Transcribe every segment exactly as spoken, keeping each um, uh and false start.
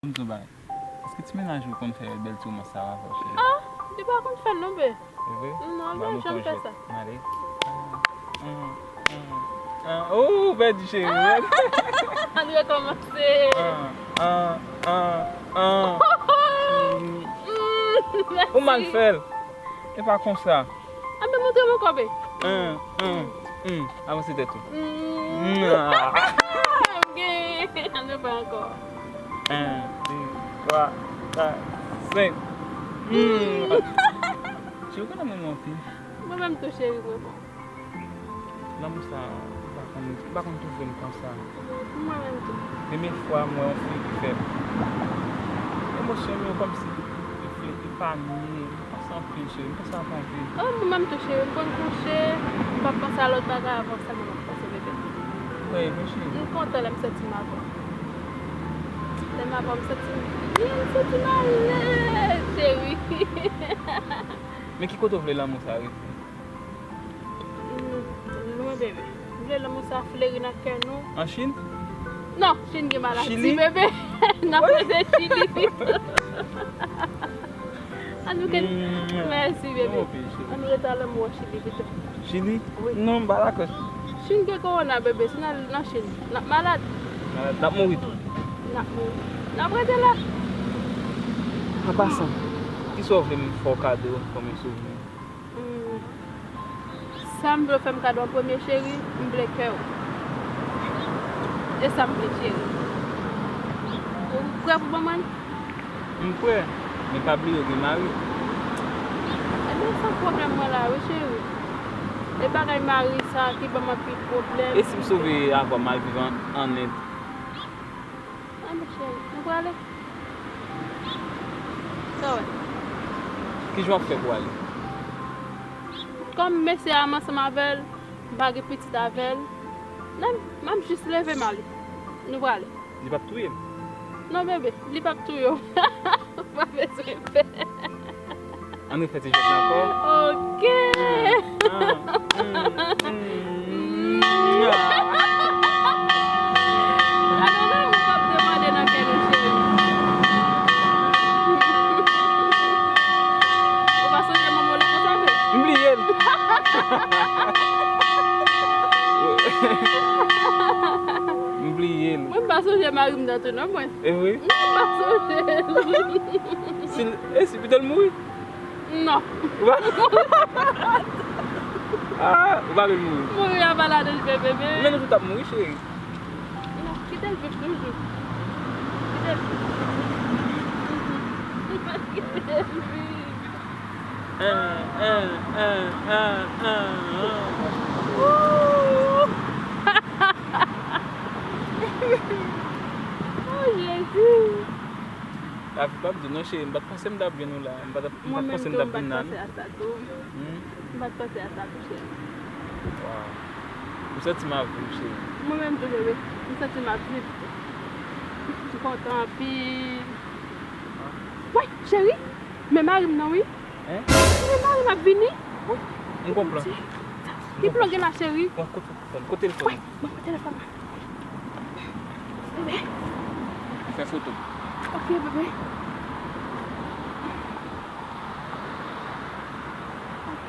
Ban m di w bagay. Èske ti mennaj ou konn fè bèl ti womans sa yo avè w, cheri? Ah, li pa konn fè l non, be. E vre? Non, li pa janm fè sa. M ale. Ah, ah, ah, ah. Oh, ou pèdi, cheri. Ah! Ann rekòmanse. Ah, ah, ah, ah. Mm, ou mal fè l. E pa konsa. Ann montre m ankò, be. An, an, hmm, avanse tèt ou. Mm. Ah. Ok. Ann fè ankò. En, de, twa, kat, senk. Hmm. Cheri, ou konn lanmou mwen anpil. Mwen menm tou, cheri, mwen bon. Lanmou sa, ou pa konn, ou pa konn twouve m konsa. Mwen menm tou. Premye fwa m wè yon fi ki fè emosyon m yo kòmsi li, li, li flete, li pa nye. Panse anpil, cheri, m panse anpil. Oh, mwen menm tou, cheri, m konn kouche, m p ap panse a lòt bagay avan sèlman m ap panse bebe. Wi, wi, cheri. M kontan lè m santi m avè w. Lè m avè w, m santi m byen, m santi m alèz, cheri. Men ki kote w vle lanmou sa rive? Mm, lwen, bebe. M vle lanmou sa fleri nan kè nou. An Chin? Non, Chin gen maladi, bebe. N ap rete Chili pito. Ann nou gen, mèsi, bebe. Ann nou rete a lanmou an Chili pito. Chili? Wi. Non, m pa dakò. Chin gen kowona, bebe. Si n al nan Chin, n ap malad. Malad, n ap mouri tou. N ap mouri. N ap rete la. An pasan, kisa w vle m fè w kado kòm yon souvni? Hmm. Sa m vle w fè m kado an premye, cheri, m vle kè w. E sa m vle, cheri. Ou prè pou ban mwen l? M prè, men pa bliye w gen mari. Ebyen, se pwoblèm mwen la, wi, cheri. E bagay mari sa ki ban m anpil pwoblèm. E si m sove avè w, m al viv an, an End? Ann, cheri, nou prale? Sa w wè? Kijan w ap fè pou ale? Kòm mesye a m ansanm avè l, m pa gen pitit avè l, men m ap jis leve m ale. Nou prale. Li p ap touye m? Non, bebe, li p ap touye w. Ou pa bezwen pè. Ann refè ti jwèt la ankò. Ok. Ah, ah, mm, mm, ah. Gade w, ou p ap demande nan kè nou, cheri. Ou pa sonje manman w lè konsa, vre? M bliye l. M bliye l. Mwen, m pa sonje mari m nan tou, non, mwen. E vre? M pa sonje l. Si l, e si pito l mouri? Non. Ou pa, ah, ou pa vle l mouri? Mouri a pa ladan l, bebe. Men nou tout ap mouri, cheri. Non, kite l viv toujou. Kite l viv. Kite l viv. An, an, an, an, an, an. Ooh. Oh, Jezi. Lavi p ap di w non, cheri, m pa t panse m t ap jwenn ou la. M pa t ap, m pa t panse m t ap vin la, non. Mwen menm tou, m pa t panse a sa tou. Hmm? M pa t panse a sa tou, cheri. Waw. M santi m ap viv, cheri. Mwen menm tou, bebe. M santi m ap viv. M kontan anpil. Woy, cheri, men mari m nan, wi. Hein? Men mari m ap vini. Woy, m konprann. Ki plan gen la, cheri? Bon, kote telefòn? Kote telefòn? Woy, mwen pran telefòn mwen. Bebe. Fè foto. Ok, bebe. Ok.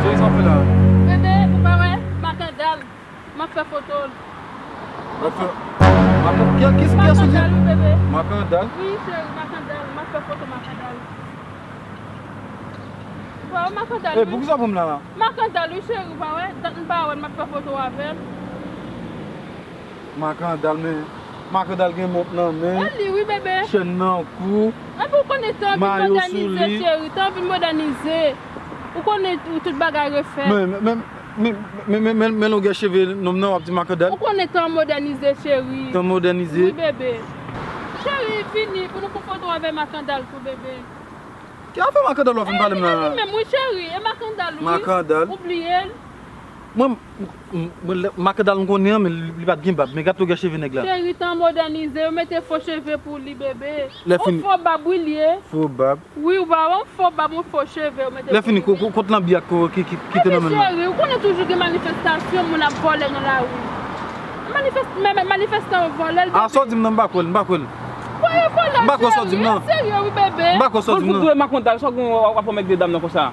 Cheri, sa w ap fè la? Bebe, ou pa wè? Makandal. M ap fè foto l. W ap fè, Makan-, ki, ki, ki, ki, Makandal, wi, bebe. Makandal? Wi, cheri, Makandal. M ap fè foto Makandal. Ou pa wè Makandal, wi? Ey, poukisa w pran m la, la? Makandal, wi, cheri, ou pa wè? Dat m pa wè l, m ap fè foto avè l. Makandal, men Makandal gen mont nan men. E li, wi, bebe. Chèn nan kou. Epi ou konnen tan vin mòdènize, cheri, tan vin mòdènize. Ou konnen tout bagay refèt. Men, men, men, men, men, men, men longè cheve nonm nan, w ap di Makandal? Ou konnen tan mòdènize, cheri. Tan mòdènize? Wi, bebe. Cheri, vini pou nou pran foto avè Makandal tou, bebe. Ki afè Makandal w ap vin pale m la? E li menm, wi, cheri. E Makandal, wi. Makandal? Ou bliye l? Mwen, m- m- mwen, lè- makandal m konnen an, men li, li pa t gen bab. Men gade tou gen cheve nèg la. Cheri, tan modènize, yo mete fo cheve pou li, bebe. Lè On fini- fo bab, wi, li ye. Fo bab. Wi, ou pa wè, on fo bab, on fo cheve, yo mete Lè fini, pou li. Ko- ko- kot lanbi ak ko- ki, ki, ki te nan men l la? Epi, cheri, ou konnen toujou gen manifestasyon, moun ap vòlè nan lari. Manifest- men- men- manifestan yo vòlè l, A, bebe. Sa w di m nan, m pa kwè l, m pa kwè l. Kwè yo vòlè, M pa kwè sa w di m cheri, nan. E serye, wi, bebe. M pa kwè sa w di m Fout nan. Dwe makandal, sa w gen w ap fè w mèt de dam nan konsa.